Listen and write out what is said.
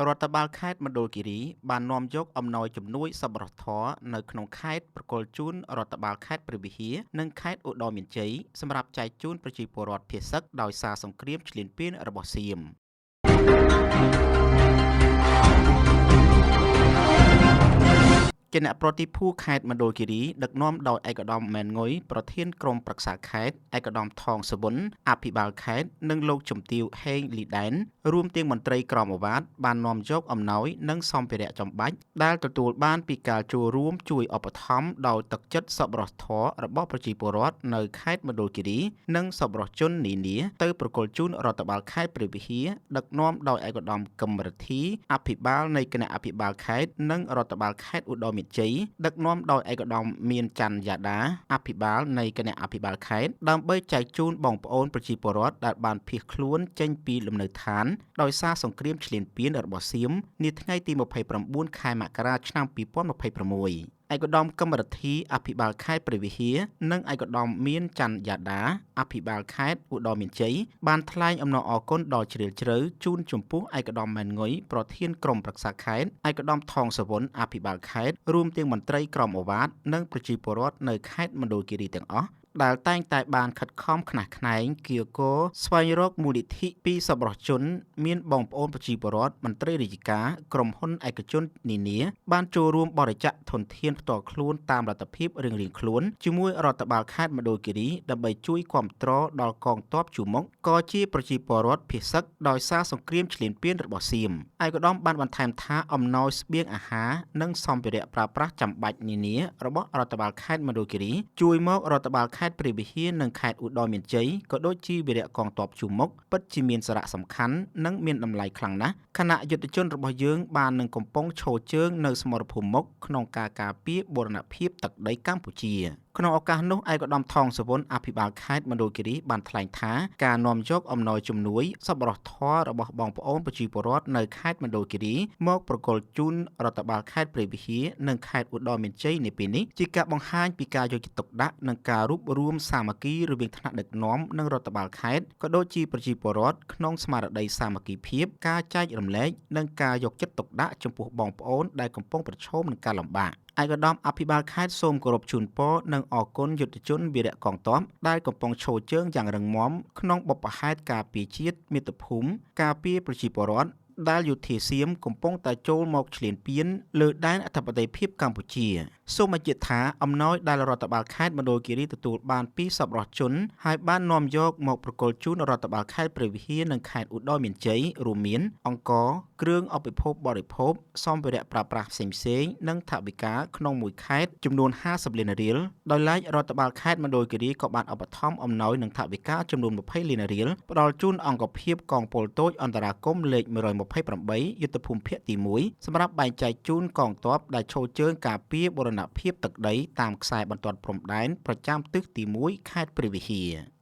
រដ្ឋបាលខេត្តមណ្ឌលគិរីបាននាំយកអំណោយជំនួយសប្បុរសធម៌នៅក្នុងខេត្តប្រគល់ជូនរដ្ឋបាលខេត្តព្រះវិហារនិងខេត្តឧត្តរមានជ័យសម្រាប់ចែកជូនប្រជាពលរដ្ឋភៀសសឹកដោយសារសង្គ្រាមឈ្លានពានរបស់សៀម។ គណៈប្រតិភូខេត្តមណ្ឌលគិរីដឹកនាំដោយឯកឧត្តមម៉ែនងុយប្រធានក្រុមប្រឹក្សាខេត្តឯកឧត្តមថងសុវណ្ណអភិបាលខេត្តនិងលោកជំទាវហេងលីដែនរួមទាំងមន្ត្រីក្រមអាវ៉ាតបាននាំយកអំណោយនិងសម្ភារៈចាំបាច់ដែលទទួលបានពីការចូលរួមជួយឧបត្ថម្ភដោយទឹកចិត្តសប្បុរសធម៌របស់ប្រជាពលរដ្ឋនៅខេត្តមណ្ឌលគិរីនិងសប្បុរសជននានាទៅប្រគល់ជូនរដ្ឋបាលខេត្តព្រះវិហារដឹកនាំដោយឯកឧត្តមកឹមរិទ្ធីអភិបាលនៃគណៈអភិបាលខេត្តនិងរដ្ឋបាលខេត្តឧត្តរមានជ័យដឹកនាំដោយឯកឧត្តមមានច័ន្ទយ៉ាដាអភិបាលនៃគណៈអភិបាលខេត្តដើម្បីចែកជូនបងប្អូនប្រជាពលរដ្ឋដែលបានភៀសខ្លួនចេញពីលំនៅឋានដោយសារសង្គ្រាមឈ្លានពានរបស់សៀមនាថ្ងៃទី29ខែមករាឆ្នាំ2026។ ឯកឧត្តមកឹមរិទ្ធីអភិបាលខេត្តព្រះវិហារនិងឯកឧត្តមមានច័ន្ទយ៉ាដាអភិបាលខេត្តឧត្តរមានជ័យបានថ្លែងអំណរអគុណដ៏ជ្រាលជ្រៅជូនចំពោះឯកឧត្តមម៉ែនងុយប្រធានក្រុមប្រឹក្សាខេត្តឯកឧត្តមថងសវណ្ណអភិបាលខេត្តរួមទាំងមន្ត្រីក្រមអាវ៉ាតនិងប្រជាពលរដ្ឋនៅខេត្តមណ្ឌលគិរីទាំងអស់ដែលតែងតែបានខិតខំខ្នះខ្នែងគៀកស្វែងរកមូលនិធិពីសប្បុរសជនមានបងប្អូនប្រជាពលរដ្ឋមន្ត្រីរាជការក្រុមហ៊ុនឯកជននានាបានចូលរួមបរិច្ចាគធនធានផ្ទាល់ខ្លួនតាមលទ្ធភាពរៀងៗខ្លួនជាមួយរដ្ឋបាលខេត្តមណ្ឌលគិរីដើម្បីជួយគាំទ្រដល់កងទ័ពជួរមុខក៏ជាប្រជាពលរដ្ឋភៀសសឹកដោយសារសង្គ្រាមឈ្លានពានរបស់សៀម។ ឯកឧត្តមបានបន្ថែមថាអំណោយស្បៀងអាហារនិងសម្ភារៈប្រើប្រាស់ចាំបាច់នានារបស់រដ្ឋបាលខេត្តមណ្ឌលគិរីជួយមករដ្ឋបាលខេត្តព្រះវិហារនិងខេត្តឧត្តរមានជ័យក៏ដូចជាវីរៈកងទ័ពជួរមុខពិតជាមានសារៈសំខាន់និងមានតម្លៃខ្លាំងណាស់ខណៈយុទ្ធជនរបស់យើងបាននឹងកំពុងឈរជើងនៅសមរភូមិមុខក្នុងការការពារបូរណភាពទឹកដីកម្ពុជា។ ក្នុងឱកាសនោះឯកឧត្តមថងសុវណ្ណអភិបាលខេត្តមណ្ឌលគិរីបានថ្លែងថាការនាំយកអំណោយជំនួយសប្បុរសធម៌របស់បងប្អូនប្រជាពលរដ្ឋនៅខេត្តមណ្ឌលគិរីមកប្រគល់ជូនរដ្ឋបាលខេត្តព្រះវិហារនិងខេត្តឧត្តរមានជ័យនាពេលនេះជាការបង្ហាញពីការយកចិត្តទុកដាក់និងការរួបរួមសាមគ្គីរវាងថ្នាក់ដឹកនាំនិងរដ្ឋបាលខេត្តក៏ដូចជាប្រជាពលរដ្ឋក្នុងស្មារតីសាមគ្គីភាពការចែករំលែកនិងការយកចិត្តទុកដាក់ចំពោះបងប្អូនដែលកំពុងប្រឈមនឹងការលំបាក។ ឯកឧត្តមអភិបាលខេត្តសូមគោរពជូនពរនិងអរគុណយុទ្ធជនវីរៈកងទ័ពដែលកំពុងឈរជើងយ៉ាងរឹងមាំក្នុងបុព្វហេតុការពារជាតិមាតុភូមិការពារប្រជាពលរដ្ឋដែលយោធាសៀមកំពុងតែចូលមកឈ្លានពានលើដែនអធិបតេយ្យភាពកម្ពុជា។ សូមបញ្ជាក់ថាអំណោយដែលរដ្ឋបាលខេត្តមណ្ឌលគិរីទទួលបានពីសប្បុរសជនហើយបាននាំយកមកប្រគល់ជូនរដ្ឋបាលខេត្តព្រះវិហារនិងខេត្តឧត្តរមានជ័យរួមមានអង្ករគ្រឿងឧបភោគបរិភោគសម្ភារៈប្រើប្រាស់ផ្សេងៗនិងថវិកាក្នុងមួយខេត្តចំនួន50លានរៀលដោយឡែករដ្ឋបាលខេត្តមណ្ឌលគិរីក៏បានឧបត្ថម្ភអំណោយនិងថវិកាចំនួន20លានរៀលផ្ដល់ជូនអង្គភាពកងពលតូចអន្តរាគមន៍លេខ128យុទ្ធភូមិភាគទី1សម្រាប់បែងចែកជូនកងទ័ពដែលឈរជើងការពារបូរណភាពទឹកដីតាមខ្សែបន្ទាត់ព្រំដែនប្រចាំទិសទី1ខេត្តព្រះវិហារ។